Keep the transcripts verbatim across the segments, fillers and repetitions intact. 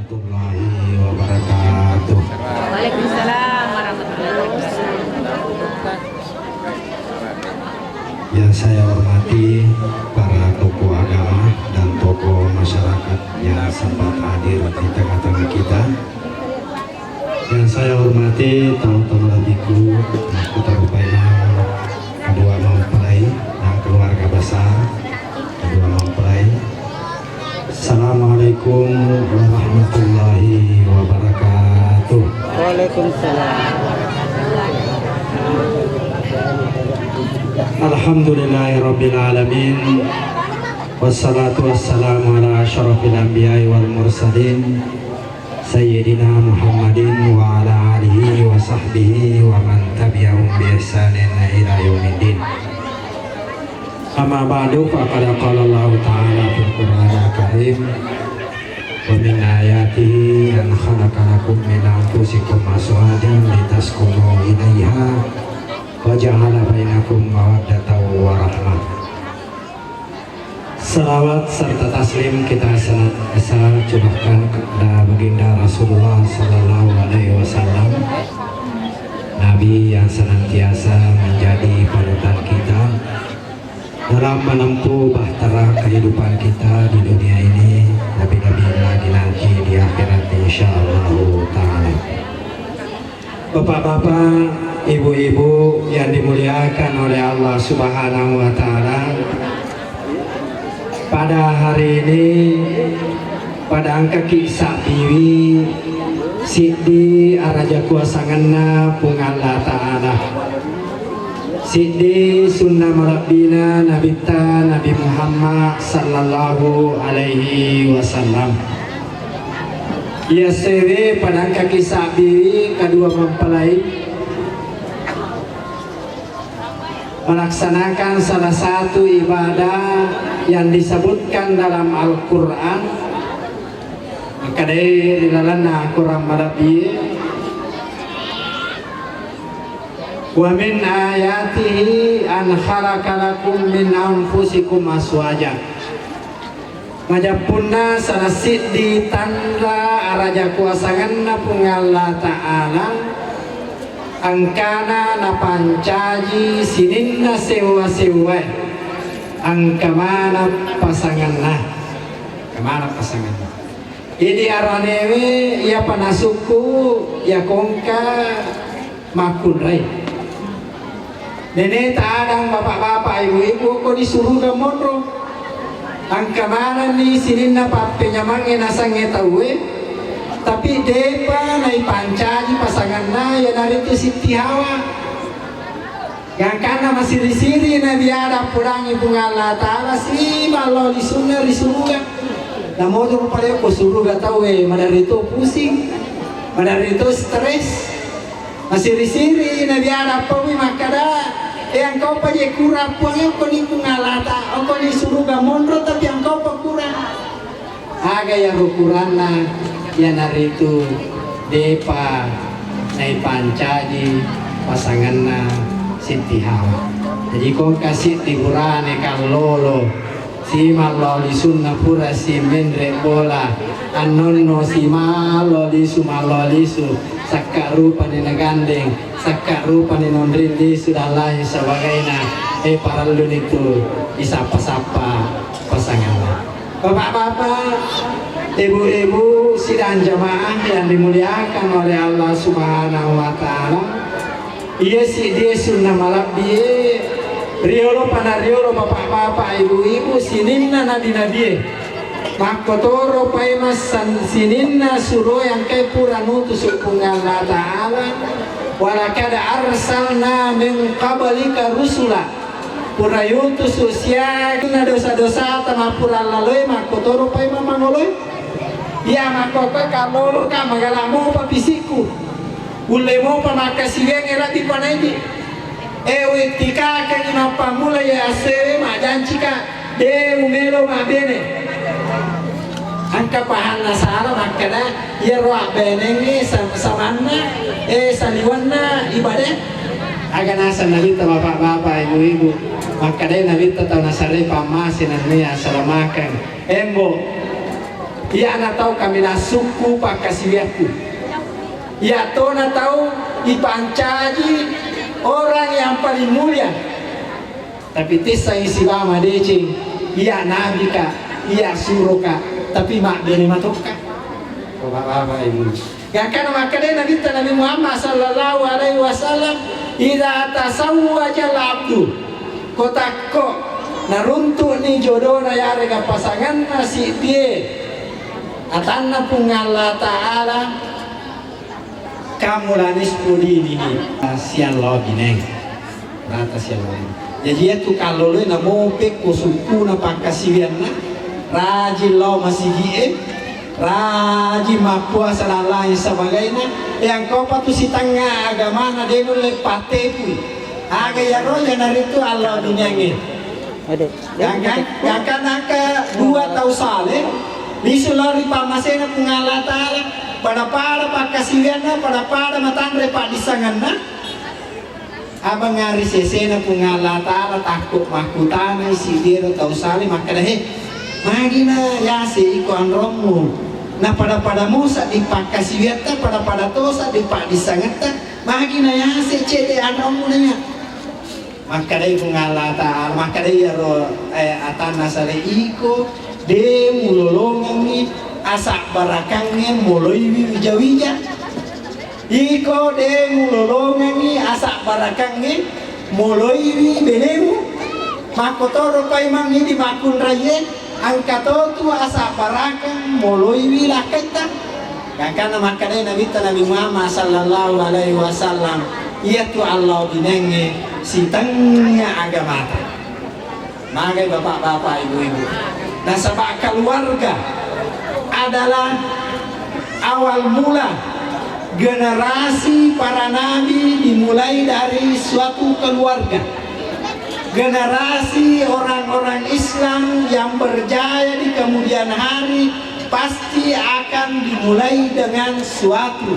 Warahmatullahi wabarakatuh. Waalaikumsalam warahmatullahi wabarakatuh. Yang saya hormati para tokoh agama dan tokoh masyarakat yang sempat hadir di tengah-tengah kita. Yang saya hormati tamu-tamu lebihku, kota Rupainang, kedua mempelai dan keluarga besar kedua mempelai. Assalamualaikum warahmatullahi wabarakatuh. Waalaikumsalam. Alhamdulillahirabbil alamin. Wassalatu wassalamu ala asyrafil anbiya'i wal mursalin, sayyidina Muhammadin wa ala alihi wa sahbihi wa man tabi'ahum bi ihsanin ila yaumiddin. Amma ba'du, faqad qala Allahu ta'ala fil Qur'anil Karim, wa min ayatihi an khalaqa lakum min anfusikum azwajan litaskunu ilaiha wa ja'ala bainakum mawaddatan wa rahmah. Salawat serta taslim kita senantiasa curahkan kepada Baginda Rasulullah sallallahu alaihi wasallam, Nabi yang senantiasa menjadi panutan kita dalam menempuh bahtera kehidupan kita di dunia ini, lebih-lebih lagi nanti di akhirat, insyaallah ta'ala. Bapak-bapak, ibu-ibu yang dimuliakan oleh Allah Subhanahu wa Ta'ala, pada hari ini, pada engkaki sabbiwi siddi araja kuasangenna Puang Allah Ta'ala, siddi sunna malebbina Nabitta Nabi Muhammad sallallahu alaihi wasallam. Iya sewe pada engkaki sabbiwi kedua mempelai melaksanakan salah satu ibadah yang disebutkan dalam Al-Quran. Makkedai ri lalenna Al-Quran malebbi, wa min ayatihi an khalaqa lakum min anfusikum azwaja. Majeppunna salah siddi tanra araja kuasangenna Puang Allah Ta'ala, engkana napancaji sininna sewwa-sewwae, engka maneng pasangenna. Engka maneng pasangenna. Idi aranewe iya panasukku iya kongka makkunrai. Neneta Adang, bapak-bapak, ibu-ibu, ko di suruga monro. Engka manenni sininna pappenyamangnge nasengnge tauwe, tapi depa naipancaji pasanganna, iyanaritu Sitti Hawa. Gangkanna masiri-siri Nabi Adam podangngi Puang Allah Ta'ala, sima lao lisunna ri suruga. Namoto rupa ko suruga tauwe, maderri to pusing, maderri to stres. Masiri-siri Nabi Adam paui makkada, e, engkaupa je kurang Puang, e, okkoni Puang Allah Ta-, okkoni suruga monro, tapi engkaupa kurang. Aga iyaro kuranna? Iyanaritu depa naipancaji pasanganna Sitti Hawa. Jaji ko engka siddi burane kallolo, simallao lisunna pura simenre bola, annonno simallao lisu, mallao lisu, sakka rupani nagandeng, sakka rupani nonring lisu dan lain sebagainya. E, parelluni tu isappa-sappa pasanganna. Bapak-bapak, ibu-ibu, sidang jamaah yang dimuliakan oleh Allah Subhanahu wa Ta'ala, iya siddi sunna malebbi, riolo pana riolo, bapak-bapak, ibu-ibu, sininna nabi-nabie, makkotoro paimeng san-, sininna suroe engkae pura nutusu Puang Allah Ta'ala, walaqad arsalna min qablika rusula. Pura yutusu siagenna dosa-dosata mappura laloe, makkotoro paimeng mangoloe. Iya makkokkoe kalloloka, magala mopa pisikku. Ulle mopa makkasiwiang e, lebbi panaidi. E, wettikakani mappammula iya assewe, majjancika de mumelo mabbene. Engka pahanna sala makkeda, iyaro abbenengnge sam-, samanna, e, saliwenna ibadah. Aga naseng Nabitta, bapak-bapak, ibu-ibu? Makkedai Nabitta, tau nasarei pammase nennia asalamakeng. Embo, Iyana tau kaminang sukku pakkasiwiakku. Iya tona tau ipancaji orang yang paling mulia. Tapi tessangngi sibawa madeceng, iya nabika, iya suroka, tapi mabbene matokka. Bapak-bapak, Ibu. Gangkana makkedai Nabitta Nabi Muhammad sallallahu alaihi wasallam, "Idza tasawwajal abdu," ko takko naruntu'ni jodona yarega pasanganna siddie atanna Puang Allah Ta'ala, "Kamula nisfu dinihi," siallo bineng. Rata siallo. Jaji, iyatu kalloloe namo pekko sukkuna pakkasiwianna, rajin lao masigi'e, rajin mappuasa dan lain sebagainya. E, engkaupa tu sitengnga agamana de nulle pattepui. Aga iyaro, iyanaritu allo duniangnge. Gangka, gangka naka dua tau saleh, lisu lao ri pammasena Puang Allah Ta'ala, pada-pada pakkasiwianna, pada-pada matanre paddissengenna. Abang ari sesena Puang Allah Ta'ala takko makkutanai sidero tau saleh makkeda, "He, magina yase iko anrommu? Na pada-pada musa di pakkasiwiatta, pada-pada tosa di paddissengetta, magina yase cedde anrommu nanya?" Makkedai Puang Allah Ta'ala, makkedai iyaro, eh, atanna saleh, "Iko de mulolongengngi asabbarakangnge moloiwi wija-wija." Iko de mulolongengngi asabbarakangnge moloiwi benemu, makkotoro paimeng idi makkunraiye, engka totu asabbarakang moloiwi lakkaitta. Gangkanna makkedai Nabitta Nabi Muhammad sallallahu alaihi wasallam, iyatu allo binengnge sitengnga agamata. Magai bapak-bapak, ibu-ibu. Nasaba keluarga adalah awal mula generasi para nabi dimulai dari suatu keluarga. Generasi orang-orang Islam yang berjaya di kemudian hari pasti akan dimulai dengan suatu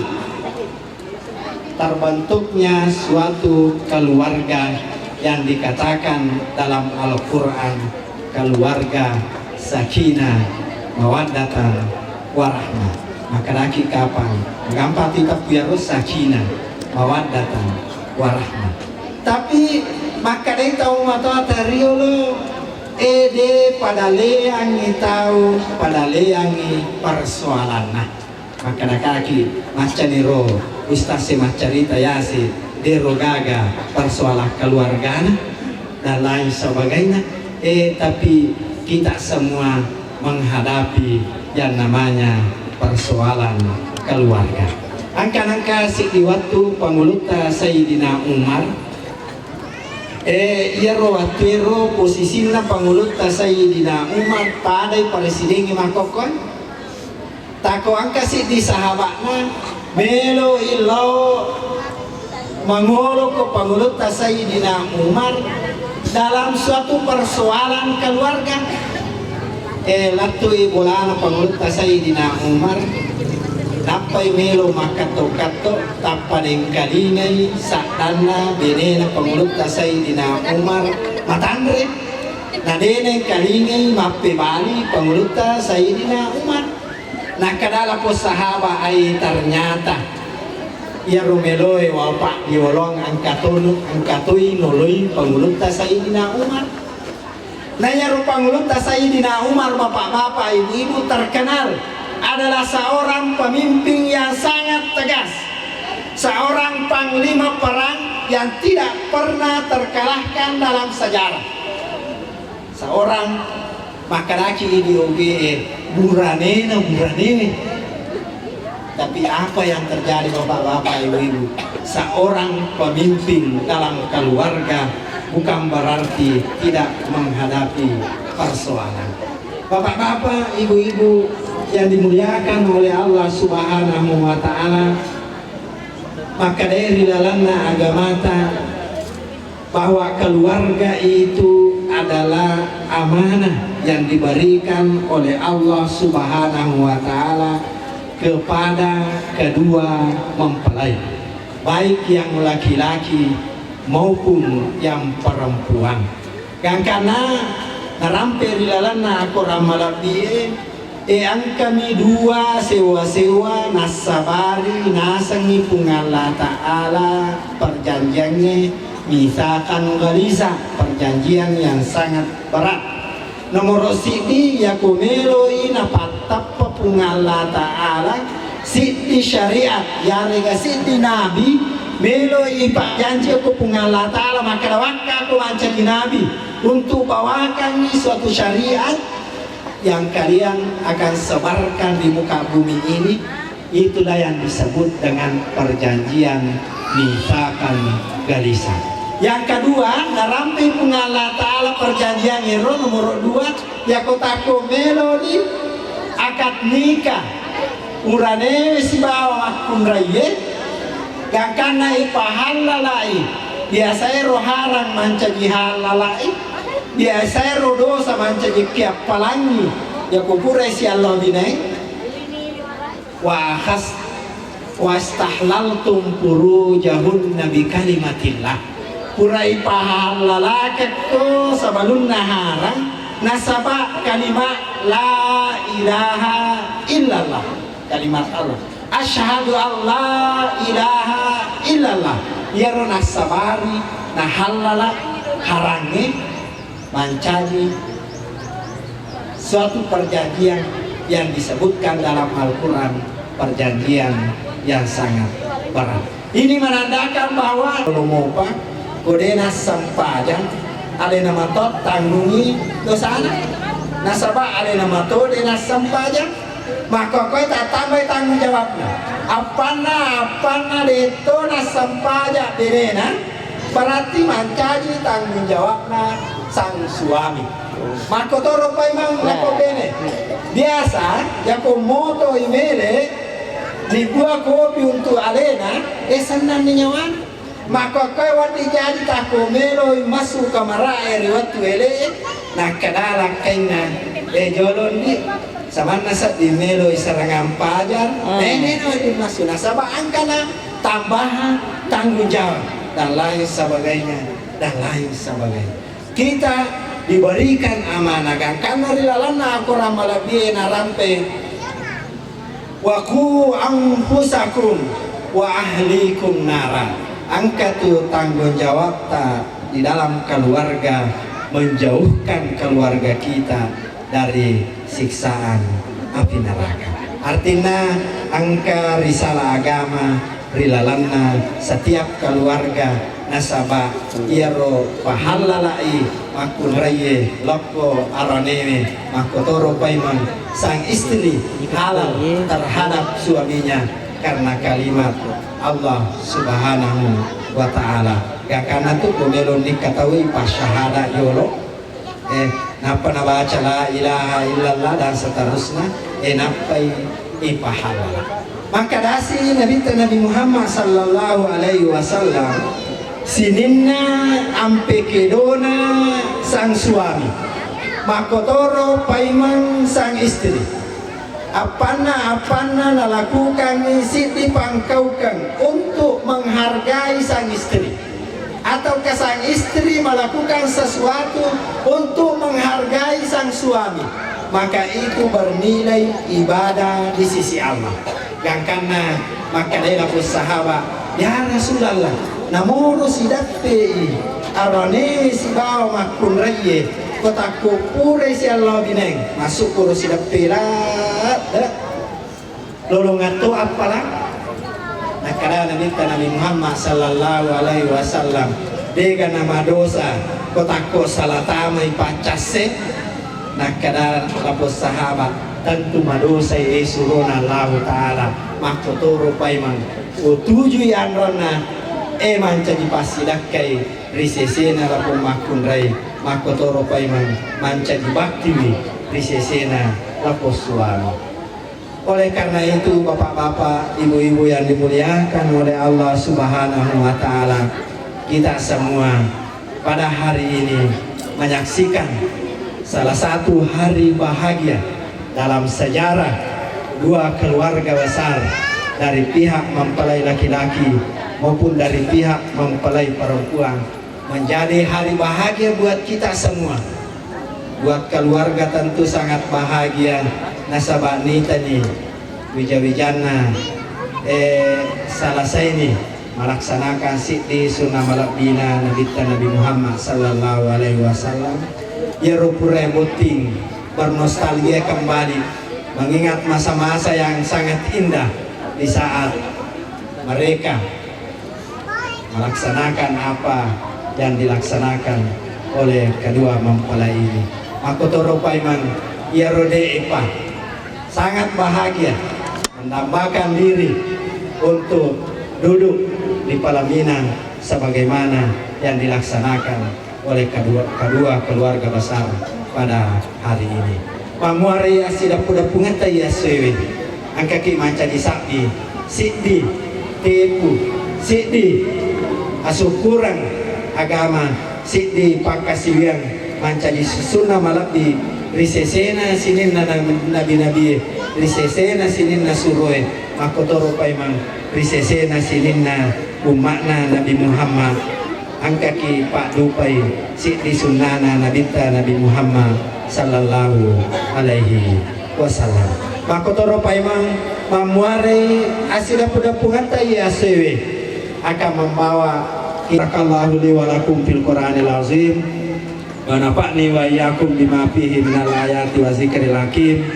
terbentuknya suatu keluarga yang dikatakan dalam Al-Quran, keluarga sakinah, mawaddatan, warahmah. Makkedaki kapang, gampang titappu iyaro sakinah, mawaddatan, warahmah. Tapi makkedai tau matoata riolo, ede padaleangi tau, padaleangi persoalanna. Makkedakaki, maccaniro ustaz e maccarita yase, dero gaga persoalan keluargana dan lain sebagainya. Eh, tapi kita semua menghadapi yang namanya persoalan keluarga. Angka-angka siddi wattu Pangulutta Sayyidina Umar, eh, iyaro wattu ero posisinna Pangulutta Sayyidina Umar padai presidenge makkokkoe. Tako engka siddi sahaba'na melo illau mangolo ko Pangulutta Sayyidina Umar dalam suatu persoalan keluarga. Eh, lattui bolana Pangulutta Sayyidina Umar, nappai melo makkatto-katto, tappa dengkalingai saddanna benena Pangulutta Sayyidina Umar matanre, na de nengkalingai mappebali Pangulutta Sayyidina Umar. Nakkeda lapong sahaba, ai, ternyata iyaro meloe waopa diolong engka tonu, engka toi noloi Pangulutta Sayyidina Umar. Na iyaro Pangulutta Sayyidina Umar, bapak-bapak, ibu-ibu, terkenal adalah seorang pemimpin yang sangat tegas, seorang panglima perang yang tidak pernah terkalahkan dalam sejarah. Seorang makkedaki idi oge e, buranena, buranewe. Tapi apa yang terjadi, bapak-bapak, ibu-ibu? Seorang pemimpin dalam keluarga bukan berarti tidak menghadapi persoalan. Bapak-bapak, ibu-ibu yang dimuliakan oleh Allah Subhanahu wa Ta'ala, maka dari lalanna agamata, bahwa keluarga itu adalah amanah yang diberikan oleh Allah Subhanahu wa Ta'ala kepada kedua mempelai, baik yang laki-laki maupun yang perempuan. Gangkanna narampe ri lalanna akorang malebbi'e, E, engkami dua sewa-sewa nassabari nasengngi Puang Allah Ta'ala perjanjiangnge, mitsakan ghalidza, perjanjian yang sangat berat. Nomoro siddi, yako meloi napattappa Puang Allah Ta'ala siddi syariat, yarega siddi nabi, meloi pajjanji ko Puang Allah Ta'ala, makkeda, "Wakkako mancaji nabi untuk bawakangngi suatu syariat yang kalian akan sebarkan di muka bumi ini." Itulah yang disebut dengan perjanjian mitsakan ghalidza. Yang kedua, narampe Puang Allah Ta'ala perjanjian ero nomor dua, yako takko meloni akad nikah uranewe sibawa makkunraiye, gangkanna ipahallalai, biasaero harang mancaji hallalai, biasaero dosa mancaji kiappalangi, yako purai siallo binaeng. Wa akhas-, wastahlaltum furujahunna bi kalimatillah. Pura ipahallalakekko sabalunna harang, nasaba kalimat la ilaha illallah, kalimat Allah. Asyhadu an la ilaha illallah. Iyaro nassabari nahallala harangnge mancaji suatu perjanjian yang disebutkan dalam Al-Quran, perjanjian yang sangat berat. Ini menandakan bahwa kalau mopa, ko de nassempajang, alena mato tanggungi dosana. Nasaba alena mato de nassempajang, makkokkoe tattambai tanggung jawabna. Appanna, appanna detto nassempajang benena, berarti mancaji tanggung jawabna sang suami. Makkotoro paimeng lako bene. Biasa, yako moto imele, dibuat kopi untuk alena, eh, sennanni nyawana. Makkokkoe wedding jaji takko meloi massu kamara'e ri wettu ele'e, nakkeda lakkainna, "Eh, jolonni, samanna sedding meloi serangang pajar, hmm, nenena wedding massu, nasaba engkana tambahan tanggung jawab, dan lain sebagainya, dan lain sebagainya." Kita diberikan amanah, gangkanna ri lalenna akorang malebbie narampe, "Wa qu anfusakum wa ahlikum nara." Engka tu tanggung jawabta di dalam keluarga, menjauhkan keluarga kita dari siksaan api neraka. Artinya, engka risalah agama ri lalenna setiap keluarga, nasaba iyaro pahallalai makkunraie lokko aranewe, makkotoro paimeng sang istri halal terhadap suaminya karena kalimat Allah Subhanahu wa Ta'ala. Gangkanna tu ko melo nikah tauwe ipasyahada yolo, eh, nappa nabaca la ilaha illallah dan seterusnya, eh, nappai ipahalal. Makkedasi Nabitta Nabi Muhammad sallallahu alaihi wasallam, sininna ampe kedona sang suami, makkotoro paimeng sang istri. Appanna-appanna nalakukangngi siddi pangkaukeng untuk menghargai sang istri, ataukah sang istri melakukan sesuatu untuk menghargai sang suami, maka itu bernilai ibadah di sisi Allah. Gangkanna makkedai lapong sahaba, "Ya Rasulallah, namoro sidappe'i aranewe sibawa makkunraie, ko takko purai siallo bineng, massukkuru sidappe ladde." Lolongatto appala? Nakkeda Nabitta Nabi Muhammad sallallahu alaihi wasallam, "Dega namadosa ko takko sala tamai paccasse?" Nakkeda lapong sahaba, "Tentu madosai, eh, surona Allahu Ta'ala, makkotoro paimeng utujui anronna, eh, mancaji passidakkai ri sesena lapong makkunrai, makkotoro paimeng mancaji baktiwi ri sesena lapong suami." Oleh karena itu, bapak-bapak, ibu-ibu yang dimuliakan oleh Allah Subhanahu wa Ta'ala, kita semua pada hari ini menyaksikan salah satu hari bahagia dalam sejarah dua keluarga besar, dari pihak mempelai laki-laki maupun dari pihak mempelai perempuan. Menjadi hari bahagia buat kita semua. Buat keluarga tentu sangat bahagia, Nasaba nitani wija-wijanna, eh, salasaini malaksanakan siddi sunnah malebbina Nabitta Nabi Muhammad sallallahu alaihi wasallam. Iyaro pura botting bernostalgia kembali, mengingat masa-masa yang sangat indah di saat mereka melaksanakan apa yang dilaksanakan oleh kedua mempelai ini. Makkotoro paimeng, iyaro de'epa sangat bahagia mendambakan diri untuk duduk di pelaminan sebagaimana yang dilaksanakan oleh kedua, kedua keluarga besar pada hari ini. Mammuarei assidappu-dappungetta iya essoewe, engkaki mancaji sabbi, siddi tepu, siddi asukkureng agama, siddi pakkasiwiang mancaji susunna malebbi ri sesena sininna na-, nabi-nabie, ri sesena sininna suroe, makkotoro paimeng ri sesena sininna umma'na Nabi Muhammad. Engkaki paddupai siddi sunnana Nabitta Nabi Muhammad sallallahu alaihi wasallam. Makkotoro paimeng mammuarei assidappu-dappungetta iya essoewe akan membawa. Barakallahu li wa lakum fil Qur'anil azim, wa nafa'ni wa iyyakum bima fihi minal ayati wa zikril hakim.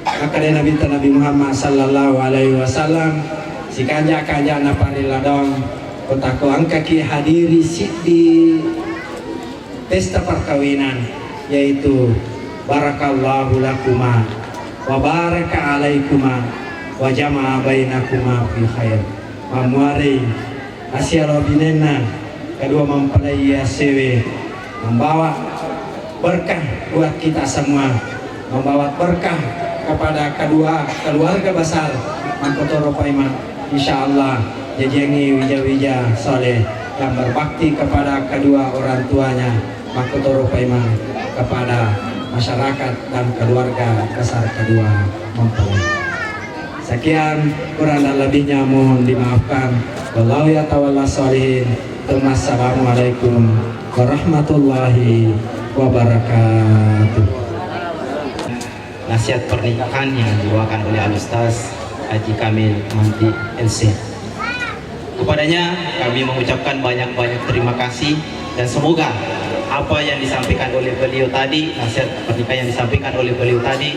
Makkeda Nabitta Nabi Muhammad sallallahu alaihi wasallam, sikanja-kanja naparilla dong, kotako engkaki hadiri siddi pesta perkawinan, yaitu barakallahu lakuma wa baraka alaikuma wa jama'a bainakuma fi khair. Mammuarei asialobinenna kedua mempelai iya essoewe membawa berkah buat kita semua, membawa berkah kepada kedua keluarga besar. Makkotoro paimeng, insya Allah jajiangngi wija-wija soleh yang berbakti kepada kedua orang tuanya, makkotoro paimeng kepada masyarakat dan keluarga besar kedua mempelai. Sekian, kurang dan lebihnya mohon dimaafkan. Wallahu yatawalla sholihin. Tsumma assalamualaikum warahmatullahi wabarakatuh. Nasihat pernikahan yang dibawakan oleh Al Ustaz Haji Kamil Manti, L C. Kepadanya kami mengucapkan banyak-banyak terima kasih dan semoga apa yang disampaikan oleh beliau tadi, nasihat pernikahan yang disampaikan oleh beliau tadi,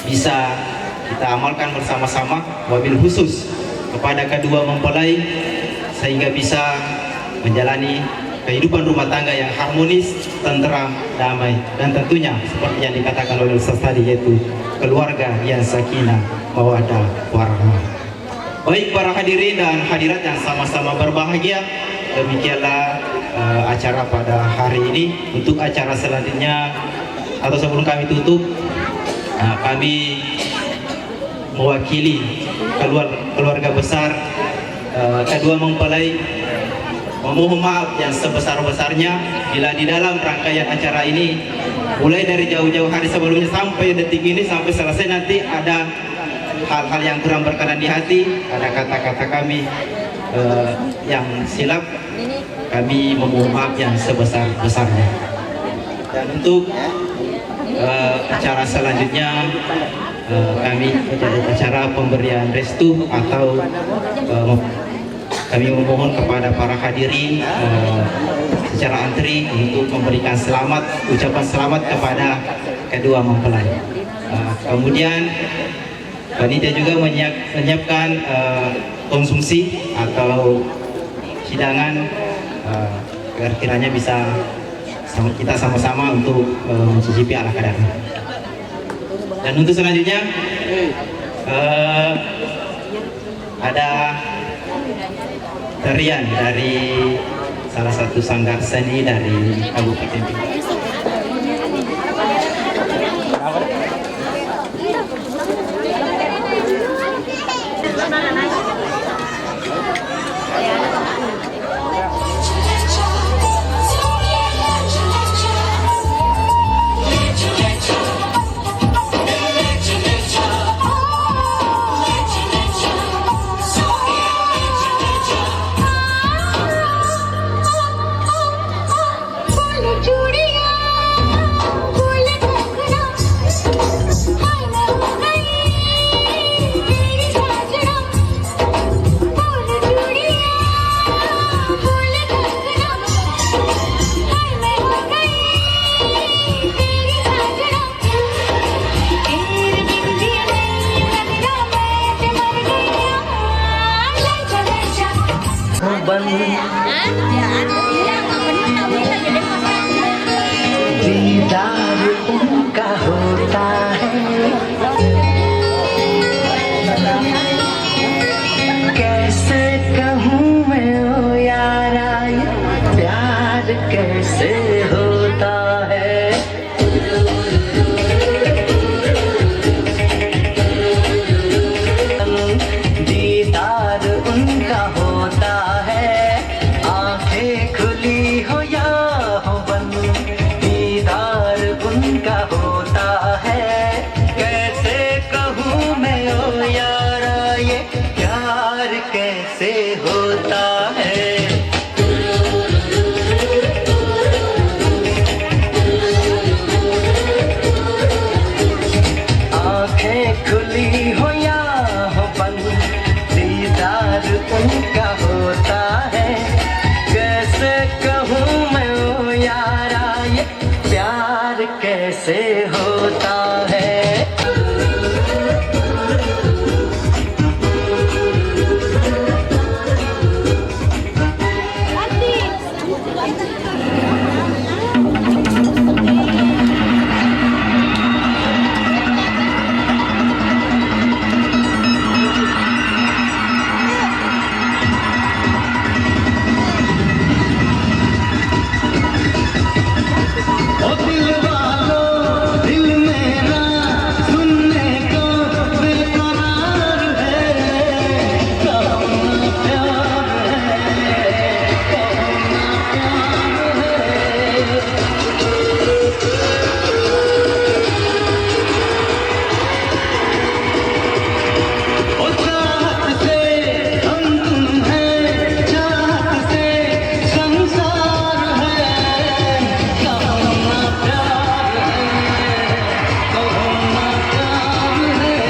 bisa kita amalkan bersama-sama, wabil khusus kepada kedua mempelai, sehingga bisa menjalani kehidupan rumah tangga yang harmonis, tenteram, damai, dan tentunya seperti yang dikatakan oleh Ustaz tadi, yaitu keluarga yang sakinah, mawaddah, warahmah. Baik para hadirin dan hadirat yang sama-sama berbahagia, demikianlah, eh, acara pada hari ini. Untuk acara selanjutnya, atau sebelum kami tutup, eh, kami mewakili keluar-, keluarga besar, eh, kedua mempelai memohon maaf yang sebesar-besarnya bila di dalam rangkaian acara ini, mulai dari jauh-jauh hari sebelumnya sampai detik ini, sampai selesai nanti, ada hal-hal yang kurang berkenan di hati, ada kata-kata kami, eh, yang silap, kami memohon maaf yang sebesar-besarnya. Dan untuk, eh, acara selanjutnya, eh, kami, acara pemberian restu atau, eh, kami memohon kepada para hadirin, eh, secara antri untuk memberikan selamat, ucapan selamat kepada kedua mempelai. Eh, kemudian panitia juga menyiap-, menyiapkan, eh, konsumsi atau hidangan, eh, agar kiranya bisa sama, kita sama-sama untuk, eh, mencicipi ala kadarnya. Dan untuk selanjutnya, eh, ada tarian dari salah satu sanggar seni dari Kabupaten Pidi. बन दीदार उनका होता है। कैसे कहूँ मैं ओ यारा, ये प्यार कैसे होता है। दीदार उनका होता है, आंखें खुली हो या हो बंद, दीदार उनका होता है। कैसे कहूँ मैं ओ यारा, ये प्यार कैसे होता है। आंखें खुली हो या हो बंद, दीदार उनका होता है। कैसे कहूँ मैं ओ यारा, ये प्यार कैसे होता है। ओ दिल वालों, दिल मेरा सुनने को बेकरार है, कहो ना प्यार है, कहो ना प्यार है। ओ चाहत से हम तुम हैं, चाहत से संसार है, कहो ना प्यार है, कहो ना प्यार है।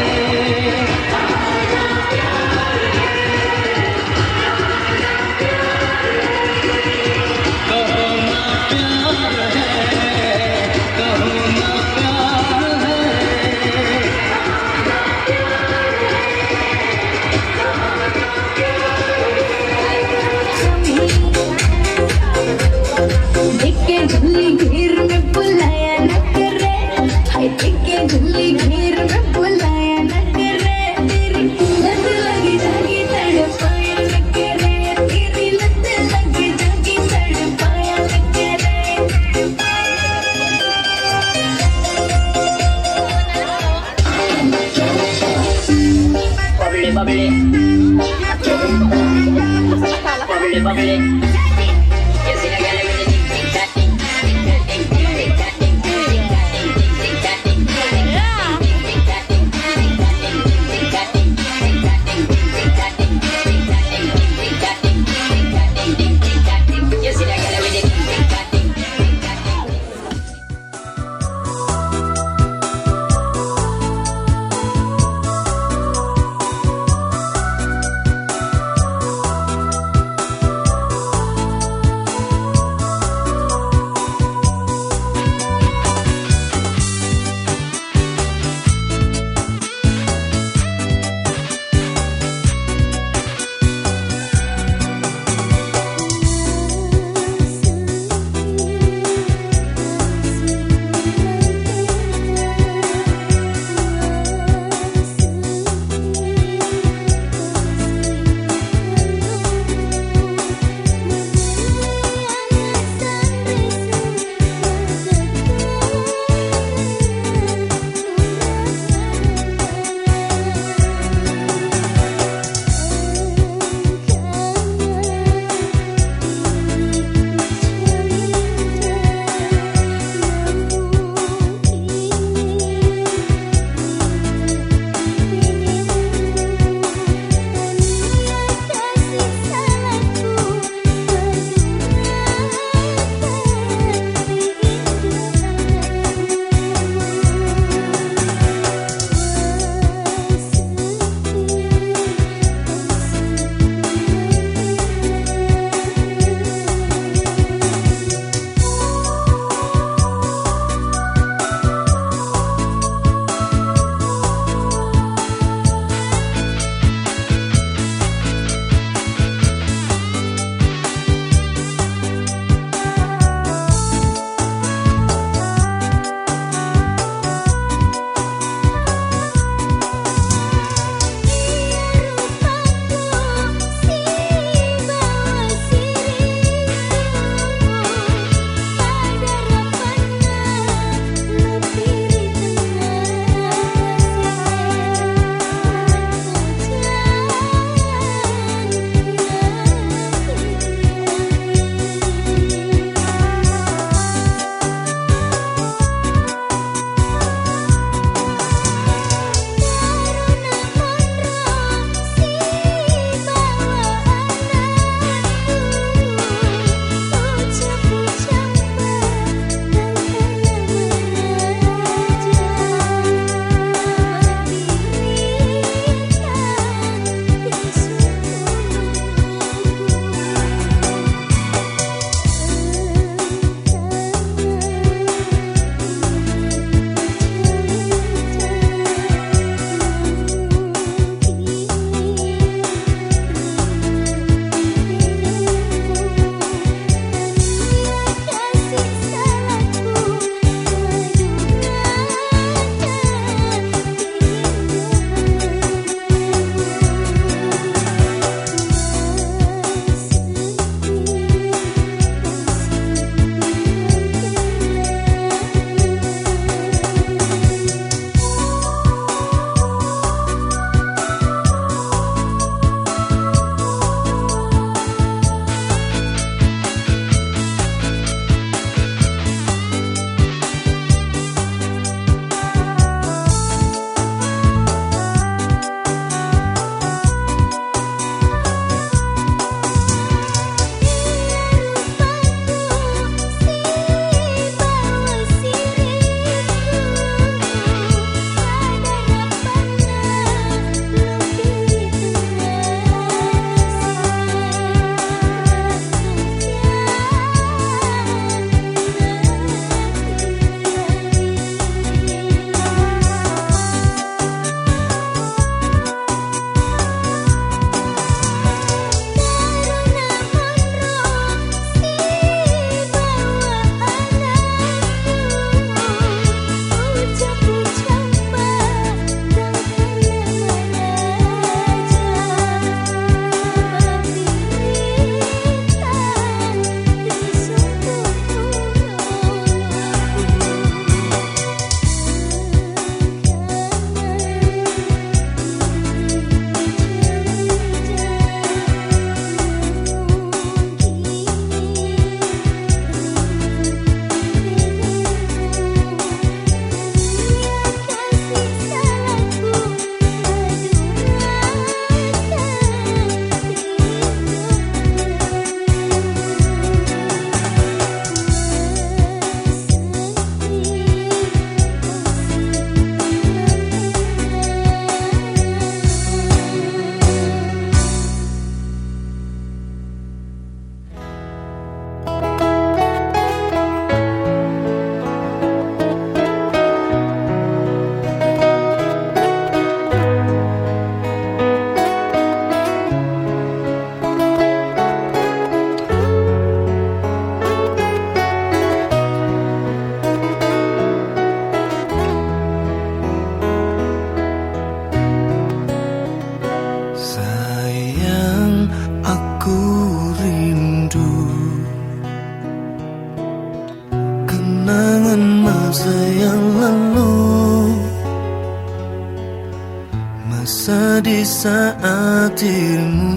Dirimu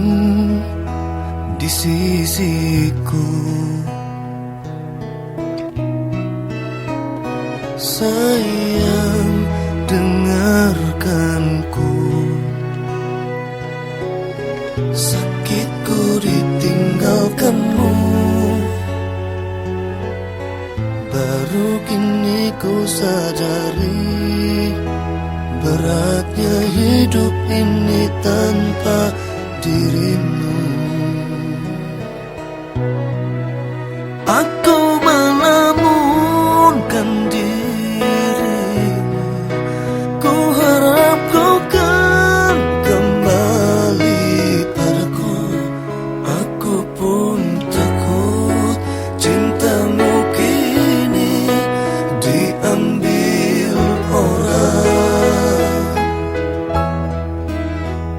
di sisiku, sayang, dengarkanku. Sakitku ditinggalkanmu, baru kini ku sadari beratnya hidup ini tanpa dirimu. Aku melamunkan dirimu, ku harap kau kan kembali padaku. Aku pun takut cintamu kini diambil orang.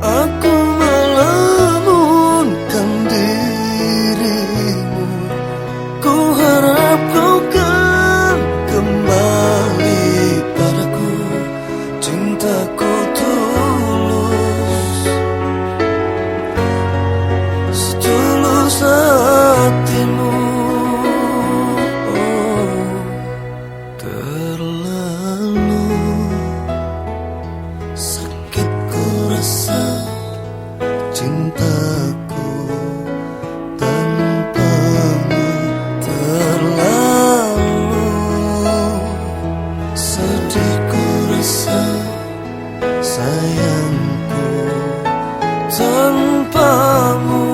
Aku melamunkan dirimu, ku harap kau kan kembali padaku. Cintaku tulus, setulus hatimu. Oh, terlalu sakit ku rasa cintaku tanpamu, terlalu sedih ku rasa sayangku tanpamu.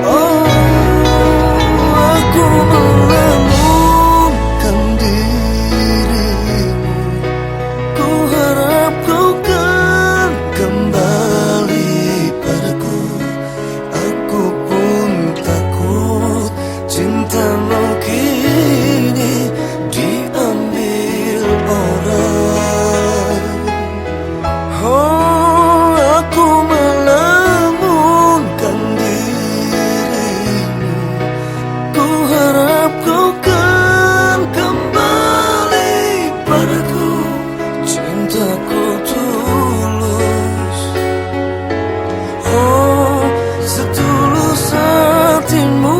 Oh, aku melamunkan dirimu. Ku harap kau kan kembali padaku. Aku pun takut cintamu kini diambil orang. Oh, aku melamunkan dirimu. Ku harap kau kan kembali padaku. Cintaku tulus, oh, setulus hatimu.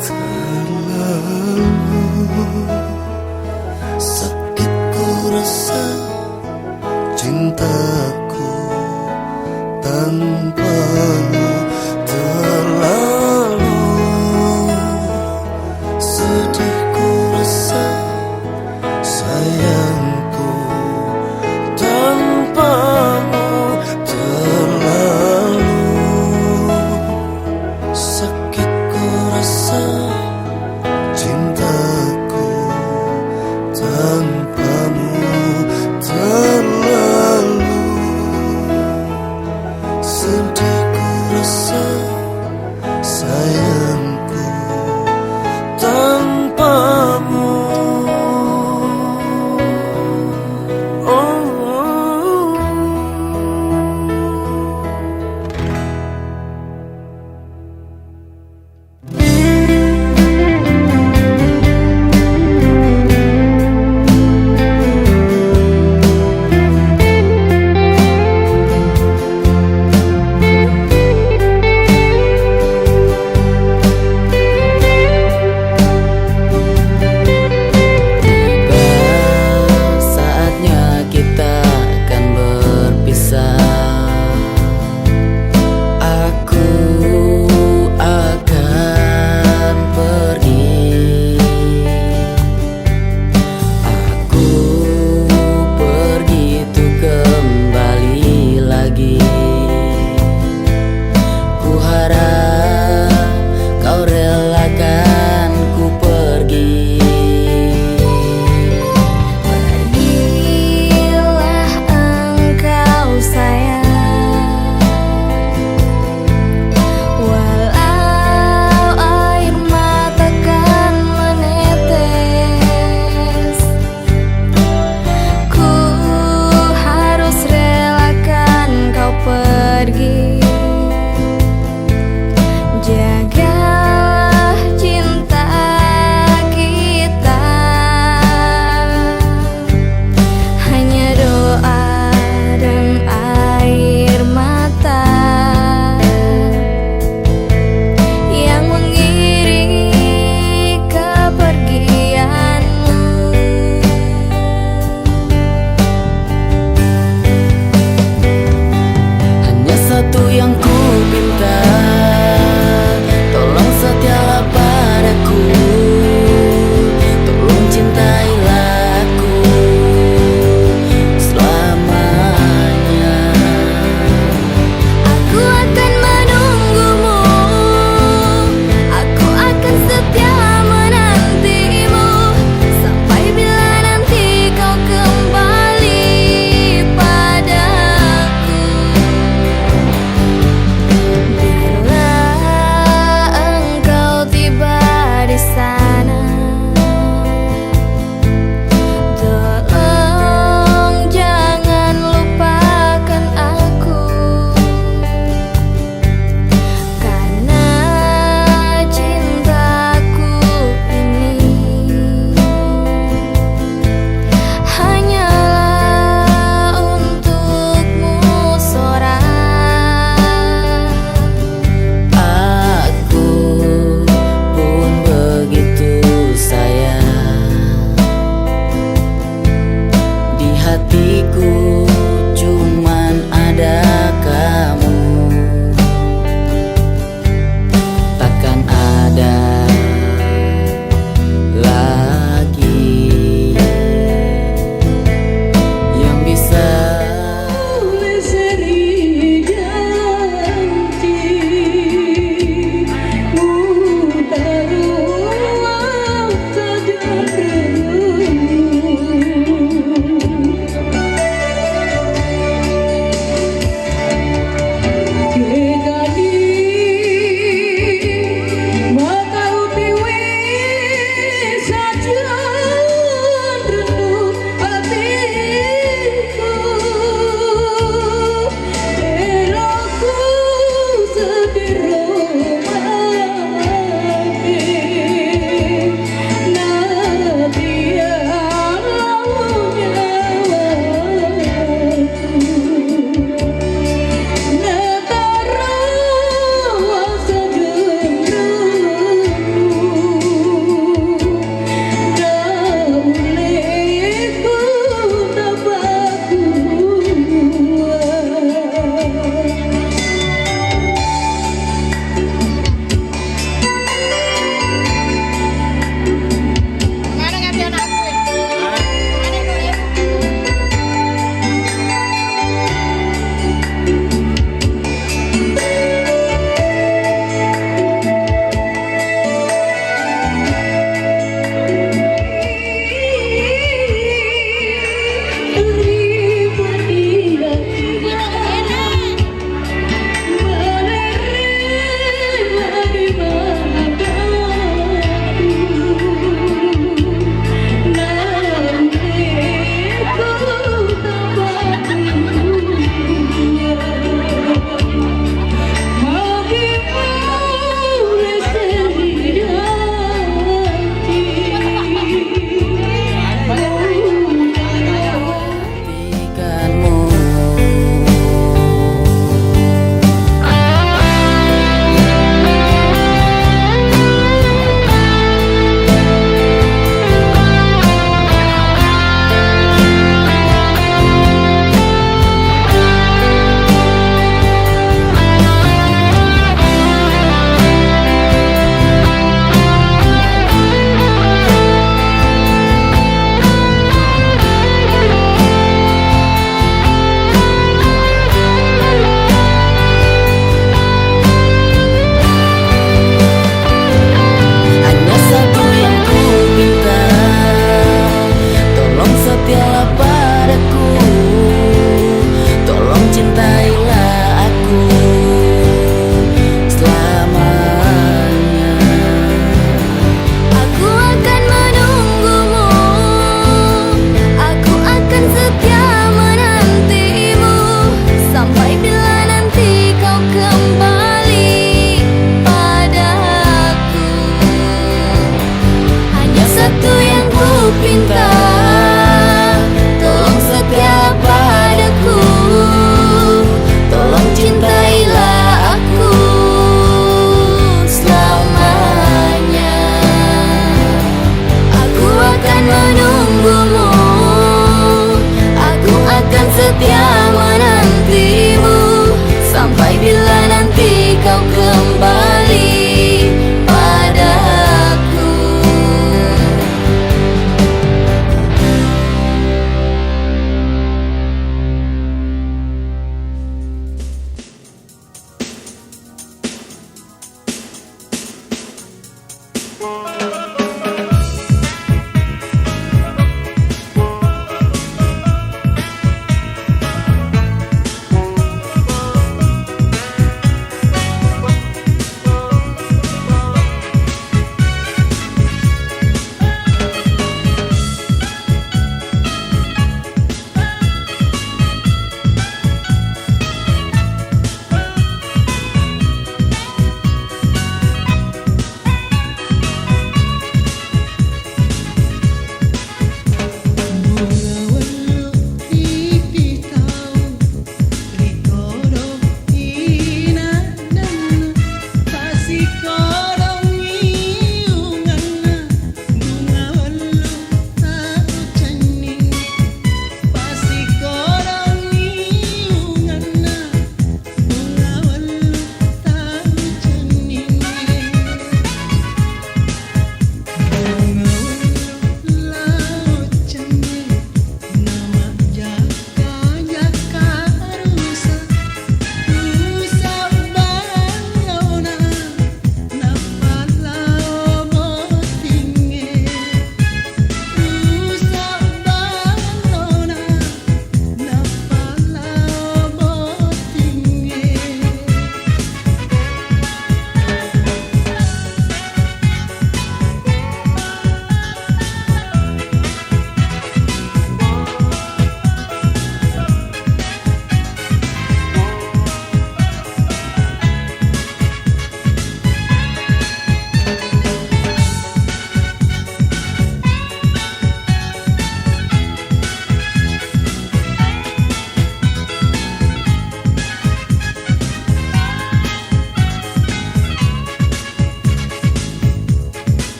Terlalu sakit ku rasa cintaku tanpamu, terlalu sedih ku rasa sayangku tanpamu, terlalu sakit ku rasa cintaku tanpamu, terlalu sedih ku rasa sayangku tanpamu. Oh, oh, oh.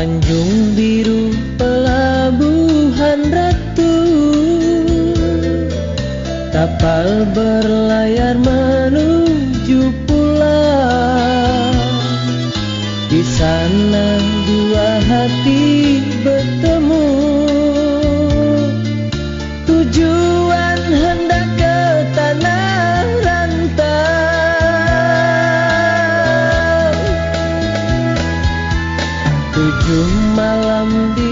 Tanjung Biru, Pelabuhan Ratu, kapal berlayar menuju pulau. Di sana dua hati bertemu, tujuan hendak ke tanah rantau. Tujuh malam di